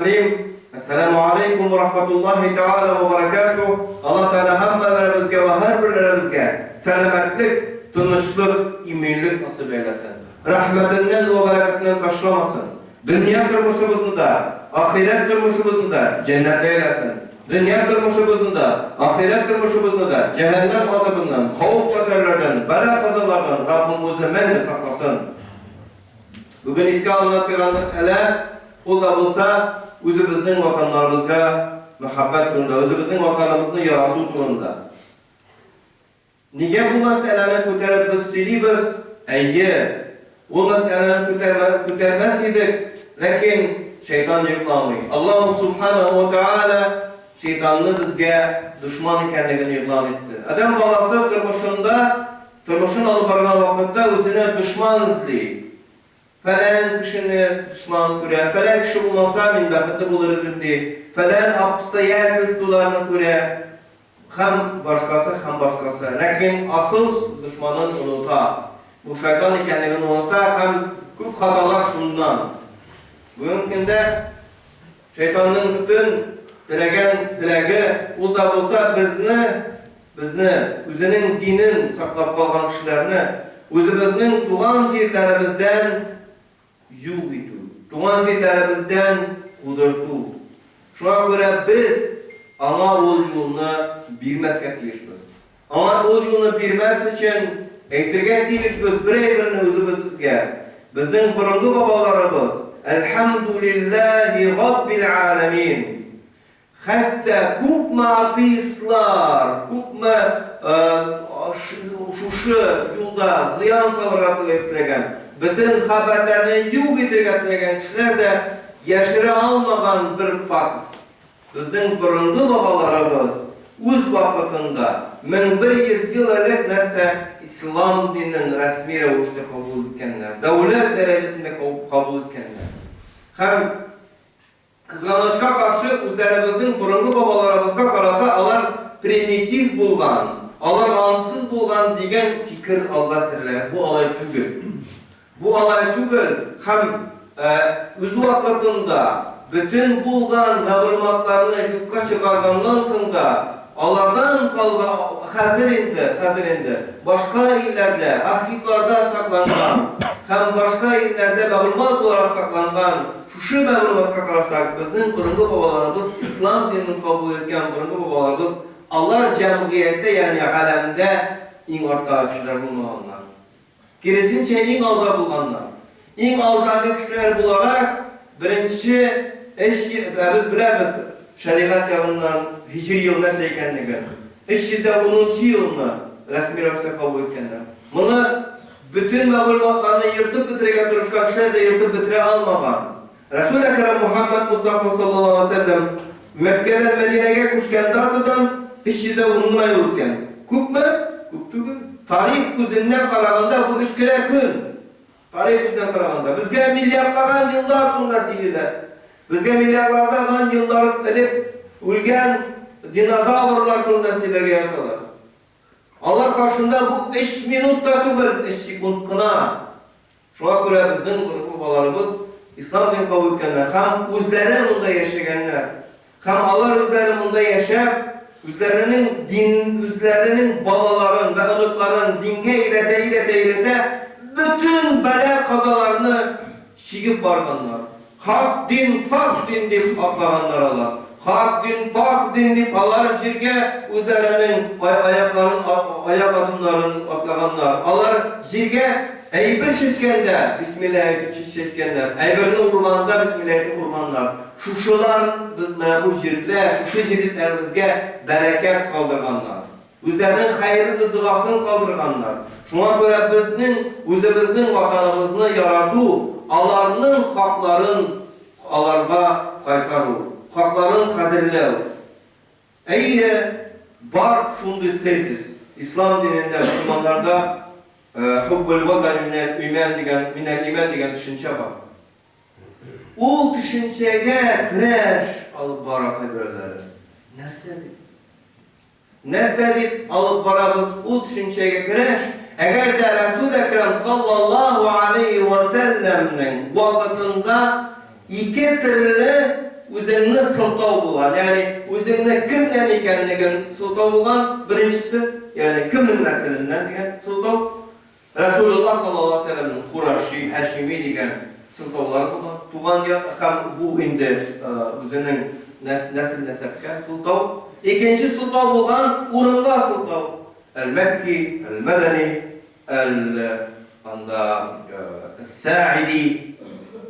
Рим. Әссәламү алейкум ва рахматуллаһи тәгалә ва баракатуһ. Аллаһ Тәгалә һәммәләребезгә вә һәрберләребезгә сәламәтлек, тынычлык, иминлек насыйп әйләсен. Рәхмәтеннән вә бәрәкәтеннән ташламасын. Дөнья тормышыбызны да, ахирәт тормышыбызны да җәннәтле әйләсен. Дөнья тормышыбызны да, ахирәт тормышыбызны да җәһәннәм газабыннан, хәвеф-хәтәрләрдән, бәла-казалардан Раббым үзе мәңге сакласын. Бүген искә алына торган мәсьәлә, ул да булса, үзебезнең ватаннарыбызга мәхәббәт турында, үзебезнең ватаныбызны ярату турында. Нигә бу мәсьәләне күтәреп без сөйлибез? Әйе, ул мәсьәләне күтәрмә, күтәрмәс идек, ләкин шәйтан йокламый. Аллаһу субханаһу ва тааля шәйтанны безгә дошман икәнлеген игълан итте. Адәм баласы тормышында Тормышын алып барган вакытта үзенә дошман эзли. Фәлән кешене дошман күрә, фәлән кеше булмаса, мин бәхетле булыр идем, ди. Фәлән обстоятельстволарны күрә һәм башкасы, һәм башкасы. Ләкин асыл дошманын оныта. Бу шайтан икәнлеген оныта һәм күп хаталар шуннан. Бүгенге көндә шайтанның бөтен теләгән теләге, ул да булса безне Безне, үзенең динен саклап калган кешеләрне, үзебезнең туган җирләребездән юк итү, туган җирләребездән кудырту. Шуңа күрә без аңа ул юлны бирмәскә тиешбез. Аңа ул юлны бирмәс өчен әйтергә тиешбез бер әйберне үзебезгә, безнең борынгы бабаларыбыз, Әлхәмдүлилләһи раббил галәмин, Хәтта күпме атеистлар, күпме шушы юлда зыян салырга теләгән, бөтен хәбәрләрне юк итергә теләгән кешеләр дә яшерә алмаган бер факт, безнең борынгы бабаларыбыз үз вакытында, 1100 ел элек нәрсә, ислам динен рәсми рәвештә кабул иткәннәр, дәүләт дәрәҗәсендә кабул иткәннәр. Һәм Кызганычка каршы, үзләребезнең борынгы бабаларыбызга карата алар примитив булган, алар аңсыз булган дигән фикер алга сөрелә. Бу алай түгел. Бу алай түгел һәм үз вакытында бөтен булган мәгълүматларны юкка чыгарганнан соң да, алардан калган, хәзер инде, хәзер инде башка илләрдә архивларда сакланган һәм башка илләрдә мәгълүмат буларак сакланган Шушы мәгълүматка карасак, безнең борынгы бабаларыбыз, ислам динен кабул иткән борынгы бабаларыбыз, алар җәмгыятьтә, ягъни галәмдә иң арттагы кешеләр булмаганнар. Киресенчә, иң алда булганнар. Иң алдагы кешеләр буларак, беренче өч, ә без беләбез шәригать ягыннан һиҗри ел нәрсә икәнлеген, 310 нчы елны рәсми рәвештә кабул иткәннәр. Моны Бөтен мәгълүматларны ертып бетерергә тырышкан кешеләр дә ертып бетерә алмаган. Рәсүл Әкрәм Мухәммәд Мостафа саллаллаһу галәйһи вә сәлләм Мәккәдән Мәдинәгә күчкән датадан 310 гына ел үткән. Күпме? Күп түгел. Тарих күзеннән караганда бу өч кенә көн. Тарих күзеннән караганда. Безгә миллиардлаган еллар турында сөйлиләр. Безгә миллиардлаган еллар элек үлгән динозаврлар турында сөйләргә яталар. Алар каршында бу өч минут та түгел, өч секунд кына. Шуңа күрә безнең борынгы бабаларыбыз ислам динен кабул иткәннәр һәм үзләре монда яшәгәннәр. Һәм алар үзләре монда яшәп, үзләренең дин, үзләренең балаларын вә оныкларын дингә өйрәтә-өйрәтә-өйрәтә, бөтен бәла-казаларны чигеп барганнар. Хак дин, пакь дин дип атлаганнар алар. Хак дин, пакь дин дип алар җиргә үзләренең аякларын, аяк адымнарын атлаганнар. Алар җиргә әйбер чәчкәндә бисмилла әйтеп чәчкәннәр, әйберне урганда бисмилла әйтеп урганнар. Шушылар без менә бу җирдә, шушы җирлекләребезгә бәрәкәт калдырганнар. Үзләренең хәерле догасын калдырганнар. Шуңа күрә безнең үзебезнең Ватаныбызны ярату, аларның хакларын аларга кайтару, хакларын кадерләү. Әйе, бар шундый тезис, ислам динендә, мөселманнарда Хуббул ватани минәл иман дигән, минәл иман дигән төшенчә бар. Ул төшенчәгә көрәш алып бара кайберәүләре. Нәрсә дип? Нәрсә дип алып барабыз ул төшенчәгә көрәш, әгәр дә Рәсүл Әкрәм саллаллаһу алейһи вә сәлләмнең вакытында ике төрле үзеңне сылтау булган, ягъни үзеңне кемнән икәнлеген сылтау булган, беренчесе, ягъни кемнең нәселеннән дигән сылтау. Рәсүлулла саллаллаһу алейһи ва сәлләмнең Кураши, Һашими дигән сылтаулары булган, туган як һәм бу инде үзенең нәсел-нәсәпкә сылтау. Икенче сылтау булган, урынга сылтау, Әл-Мәкки, Әл-Мәдәни, Әл анда Әс-Сәиди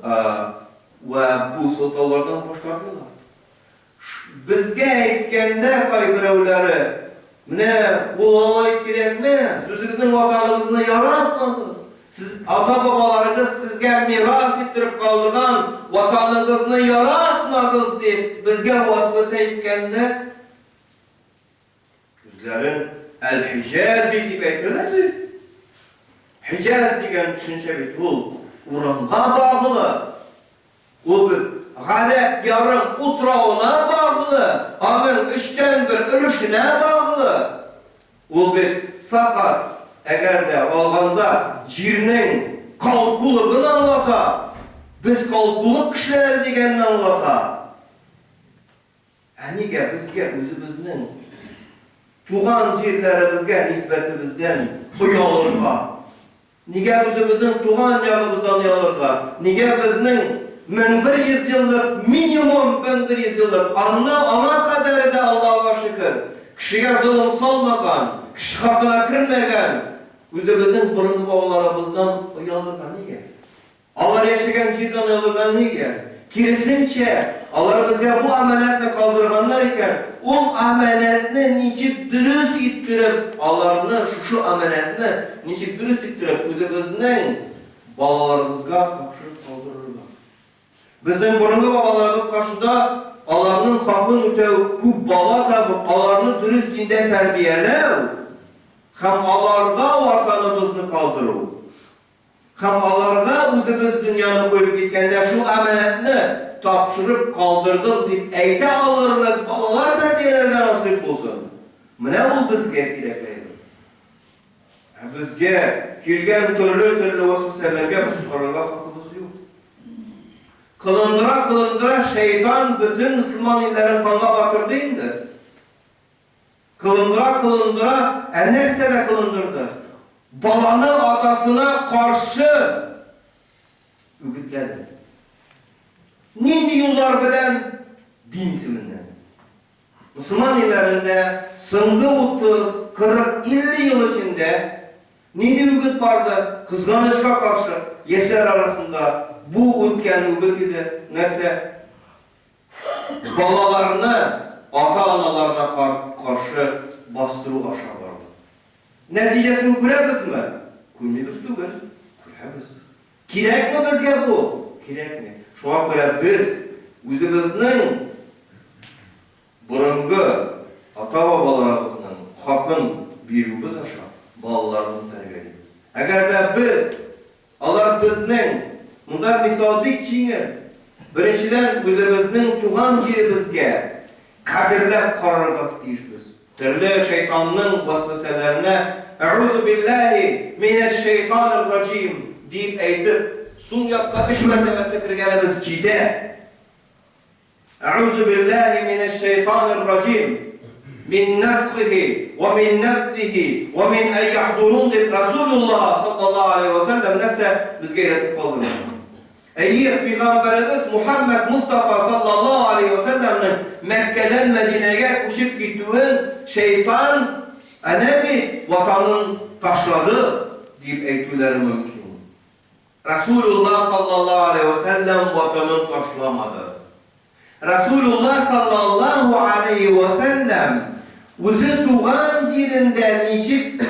вә бу сылтаулардан баш тартмыйлар. Безгә әйткәндә кайберәүләре, Менә ул алай кирәкмәс, үзегезнең Ватаныгызны яратмадыгыз, сез ата-бабаларыгыз сезгә мирас иттереп калдырган Ватаныгызны яратмагыз, дип безгә васвәсә иткәндә, үзләрен Әл-Хиҗази дип әйтәләр бит. Хиҗаз дигән төшенчә бит ул урынга баглы. Ул бит Гарәп ярым утравына баглы, аның өчтән бер өлешенә баглы. Ул бит фәкать, әгәр дә алганда, җирнең калкулыгын аңлата, без калкулык кешеләре дигәнне аңлата. Ә нигә безгә үзебезнең туган җирләребезгә нисбәтебездән оялырга? Нигә үзебезнең туган ягыбыздан оялырга? Нигә безнең 1100 еллык, минимум 1100 еллык, аннан аңа кадәре дә Аллаһуга шөкер, кешегә золым салмаган, кеше хакына кермәгән үзебезнең борынгы бабаларыбыздан оялырга нигә? Алар яшәгән җирдән оялырга нигә? Киресенчә, алар безгә бу амәнәтне калдырганнар икән, ул амәнәтне ничек дөрес иттереп, аларны, шушы амәнәтне ничек дөрес иттереп үзебезнең балаларыбызга тапшырып калдырырга? Безнең борынгы бабаларыбыз каршында аларның хакын үтәү, күп бала табып, аларны дөрес диндә тәрбияләү һәм аларга Ватаныбызны калдыру, Һәм аларга үзебез дөньяны куеп киткәндә шул әманәтне тапшырып калдырдык дип әйтә алырлык балалар тәрбияләргә насыйп булсын. Менә ул безгә кирәкле әйбер. Ә безгә килгән төрле-төрле вәсвәсәләргә без карарга хакыбыз юк. Кылындыра-кылындыра шәйтан бөтен мөселман илләрен канга батырды инде. Кылындыра-кылындыра, ә нәрсәдә кылындырды? Баланы атасына каршы үгетләде. Нинди юллар белән? Дин исеменнән. Мөселман илләрендә соңгы 30, 40, 50 ел эчендә нинди үгет барды? Кызганычка каршы, яшьләр арасында бу үткән үгет иде. Нәрсә? Балаларны ата-аналарына каршы бастыру аша барды. Нәтиҗәсен күрәбезме? Күрмибез түгел, күрәбез. Кирәкме безгә бу? Кирәкми. Шуңа күрә без үзебезнең борынгы ата-бабаларыбызның хакын бирүебез аша балаларыбызны тәрбиялибез. Әгәр дә без Алар безнең, монда мисал бик җиңел, беренчедән, үзебезнең туган җиребезгә кадерләп карарга тиешбез. Төрле шәйтанның вәсвәсәләренә Әгъузу биллаһи минәш-шәйтанир раҗим диеп әйтеп, сул якка өч мәртәбә төкергәнебез җитә. Әгъузу биллаһи минәш-шәйтанир раҗим, мин нәфхихи вә мин нәфтихи вә мин ән яхдурун дип Расулуллаһ саллаллаһу алейһи вә сәлләм нәрсә безгә өйрәтеп калдырды? Әйе, пәйгамбәребез Мухәммәд Мостафа саллаллаһу алейһи вә сәлләмнең Мәккәдән Мәдинәгә күчеп китүен шәйтан әнә бит ватанын ташлады дип әйтүләре мөмкин. Рәсүлулла саллаллаһу алейһи вә сәлләм ватанын ташламады. Рәсүлулла саллаллаһу алейһи вә сәлләм үзе туган җирендә ничек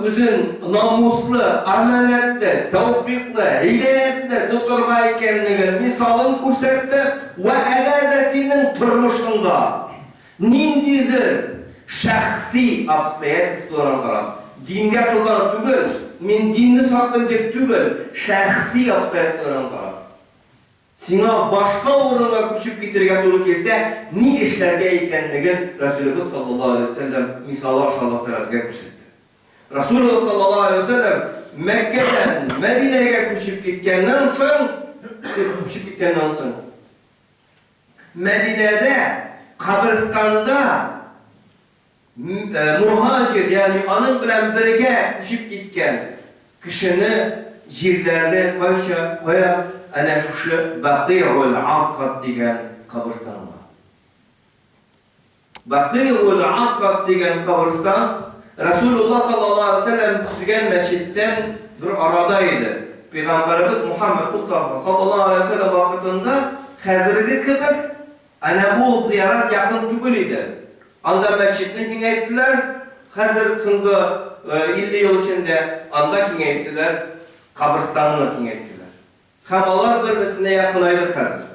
үзен намуслы, амәнәтле, тәүфикълы, һидаятле тотырга икәнлеген мисалын күрсәтте вә әгәр дә синең тормышыңда Ниндидер шәхси обстоятельстволарга карап, дингә сылтанып түгел, мин динне саклыйм дип түгел, шәхси обстоятельстволарга карап, сиңа башка урынга күчеп китергә туры килсә, ни эшләргә икәнлеген Рәсүлебез саллаллаһу алейһи ва сәлләм мисалы аша Аллаһ Тәгалә безгә күрсәтте. Рәсүлуллаһ саллаллаһу алейһи ва сәлләм Мәккәдән Мәдинәгә күчеп киткәннән соң, күчеп киткәннән соң, Мәдинәдә каберстанда мөһаҗир, ягъни аның белән бергә күчеп киткән кешене җирләрне кайча, кая, әнә шушы Бакыйгул-Гаркад дигән каберстанга. Бакыйгул-Гаркад дигән каберстан Рәсүлулла саллаллаһу алейһи ва сәлләм төзегән мәчеттән бер арада иде. Пәйгамбәребез Мухаммәд Мостафа саллаллаһу алейһи ва сәлләм вакытында хәзерге кебек әнә ул зыярат якын түгел иде. Анда мәчетне киңәйттеләр, хәзер соңгы 50 ел эчендә анда киңәйттеләр, каберстанны киңәйттеләр. Һәм алар бер-берсенә якынайды хәзер.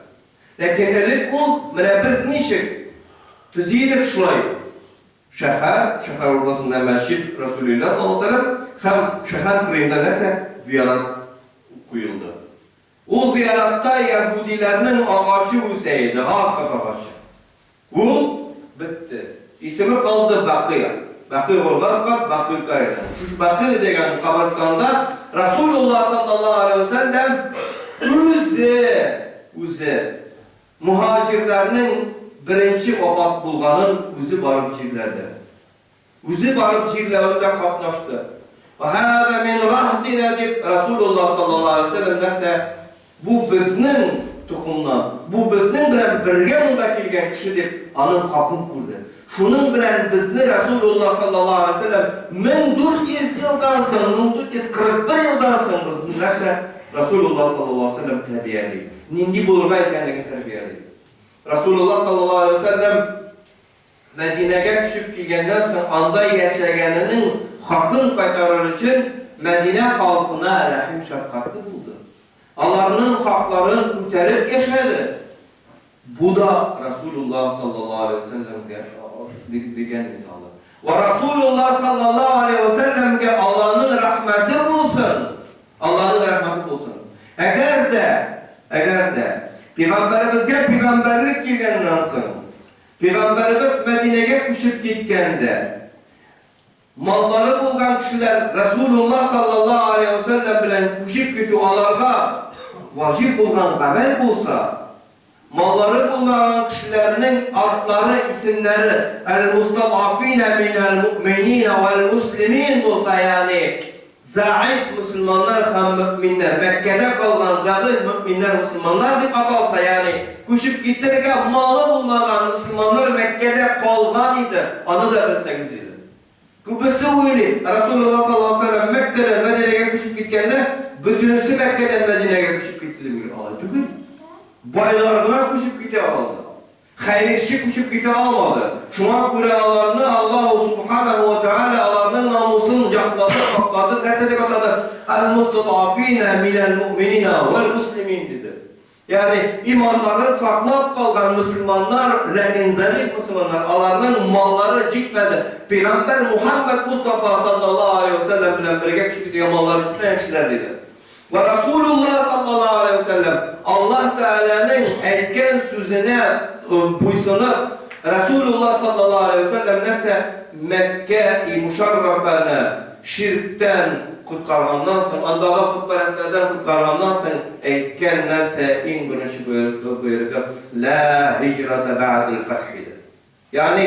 Ләкин элек ул, менә без ничек төзи идек шулай, шәһәр, шәһәр уртасында мәчет Рәсүлилла саллаллаһу галәйһи ва сәлләм һәм шәһәр кырыенда нәрсә? Зыярат куелды. Ул зыяратта яһүдиләрнең агачы үсә иде, гаркат агачы. Ул бетте. Исеме калды Бакыйа. Бакыйгул Гаркат, Бакыйга әйләнде. Шушы Бакый дигән каберстанда Расулулла саллаллаһу алейһи вә сәлләм үзе, үзе мөһаҗирләрнең беренче вафат булганын үзе барып җирләде. Үзе барып җирләвендә катнашты. Ва һаза мин раһтина дип Расулулла саллаллаһу алейһи ва сәлләм нәрсә? Бу безнең токымнан, бу безнең белән бергә монда килгән кеше дип аның хакын күрде. Шуның белән безне Расулулла саллаллаһу алейһи ва сәлләм 1400 елдан соң, 1441 елдан соң безне нәрсә? Расулулла саллаллаһу алейһи ва сәлләм тәрбияли. Нинди булырга икәнлеген тәрбияли. Расулулла саллаллаһу алейһи ва сәлләм Мәдинәгә күчеп килгәннән соң анда яшәгәненең хакын кайтарыр өчен Мәдинә халкына рәхим-шәфкатьле булды. Аларның хакларын күтәреп яшәде. Бу да Расулулла саллаллаһу алейһи ва сәлләмгә биргән мисалы. Вә Расулулла саллаллаһу алейһи ва сәлләмгә Аллаһның рәхмәте булсын! Аллаһның рәхмәте булсын. Әгәр дә, әгәр дә Пәйгамбәребезгә пәйгамбәрлек килгәннән соң, Пәйгамбәребез Мәдинәгә күчеп киткәндә, маллары булган кешеләр Рәсүлулла саллаллаһу алейһи вә сәлләм белән күчеп китү аларга ваҗиб булган гамәл булса, маллары булмаган кешеләрнең атлары, исемнәре әл-мустадъафина минәл-муъминина вәл-муслимин булса, ягъни Зәгыйфь мөселманнар һәм мөэминнәр, Мәккәдә калган зәгыйфь мөэминнәр мөселманнар дип аталса, ягъни күчеп китәргә малы булмаган мөселманнар Мәккәдә калган иде, аны да белсәгез иде. Күбесе уйлый, Расулулла саллаллаһу галәйһи ва сәлләм Мәккәдән Мәдинәгә күчеп киткәндә, бөтенесе Мәккәдән Мәдинәгә күчеп китте дип уйлый. Алай түгел. Байлар гына күчеп китә алды. Хәерче күчеп китә алмады. Шуңа күрә аларны Аллаһу Субханаһу ва Тәгалә аларның намусын яклады, хаклады. Нәрсә дип атады? Әл-мустадафина минәл-муъминина вәл-муслимин диде. Ягъни, иманнарын саклап калган мөселманнар, ләкин зәгыйфь мөселманнар, аларның маллары җитмәде. Пәйгамбәр Мухәммәд Мостафа саллаллаһу алейһи ва сәлләм белән бергә күчеп китергә маллары җитмәгән кешеләр диде. Вә Расулулла саллаллаһу алейһи вә сәлләм, Аллаһ Тәгаләнең әйткән сүзенә буйсынып, Расулулла саллаллаһу алейһи вә сәлләм нәрсә? Мәккә-и Мушаррафаны ширктән коткарганнан соң, андагы путпәрәстләрдән коткарганнан соң әйткән нәрсә иң беренче боерыгы, Лә һиҗрата бәгъдел фәтх иде. Ягъни,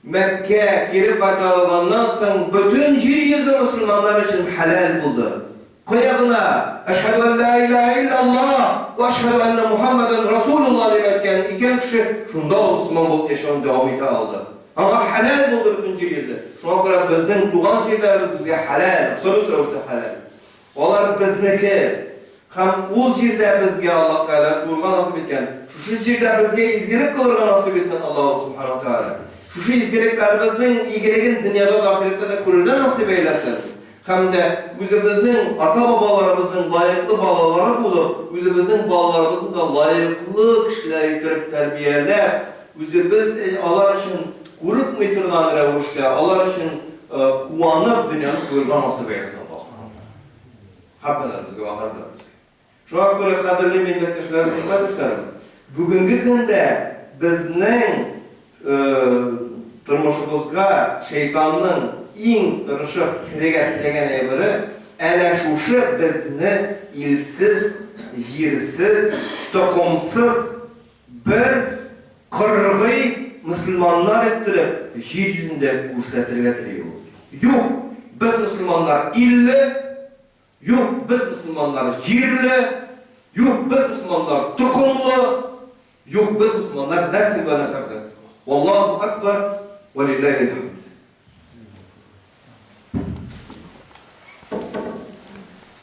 Мәккә кире кайтарылганнан соң бөтен җир йөзе мөселманнар өчен хәләл булды. Кая гына, Әшһәдү ән лә иләһә илляллаһ вә әшһәдү әннә Мухәммәдән Расулуллаһ дип әйткән икән кеше, шунда ул мөселман булып яшәвен дәвам итә алды. Аңа хәләл булды бөтен җир йөзе. Шуңа күрә безнең туган җирләребез безгә хәләл, абсолют рәвештә хәләл. Алар безнеке. Һәм ул җирдә безгә Аллаһ Тәгалә туырга насыйп иткән. Шушы җирдә безгә изгелек кылырга насыйп итсен Аллаһу Субханаһу ва Тәгалә. Шушы изгелекләребезнең игелеген дөньяда да, ахирәттә дә күрергә насыйп әйләсен. Һәм дә үзебезнең ата-бабаларыбызның лаеклы балалары булып, үзебезнең балаларыбызны да лаеклы кешеләр иттереп тәрбияләп, үзебез алар өчен курыкмый торган рәвештә, алар өчен куанып дөньяны күрергә насыйп әйләсен Аллаһу Субханаһу ва Тәгалә. Һәммәләребезгә вә һәрберебезгә. Шуңа күрә, кадерле милләттәшләрем, хезмәттәшләрем, бүгенге көндә безнең тормышыбызга шәйтанның иң тырышып керергә теләгән әйбере, әнә шушы безне илсез, җирсез, токымсыз Бер кыргый мөселманнар иттереп җир йөзендә күрсәтергә тели ул. Юк, без мөселманнар илле, юк, без мөселманнар җирле, юк, без мөселманнар токымлы, юк, без мөселманнар нәсел вә нәсәпле. Валлаһу әкбәр, вә лилләһил хәмд.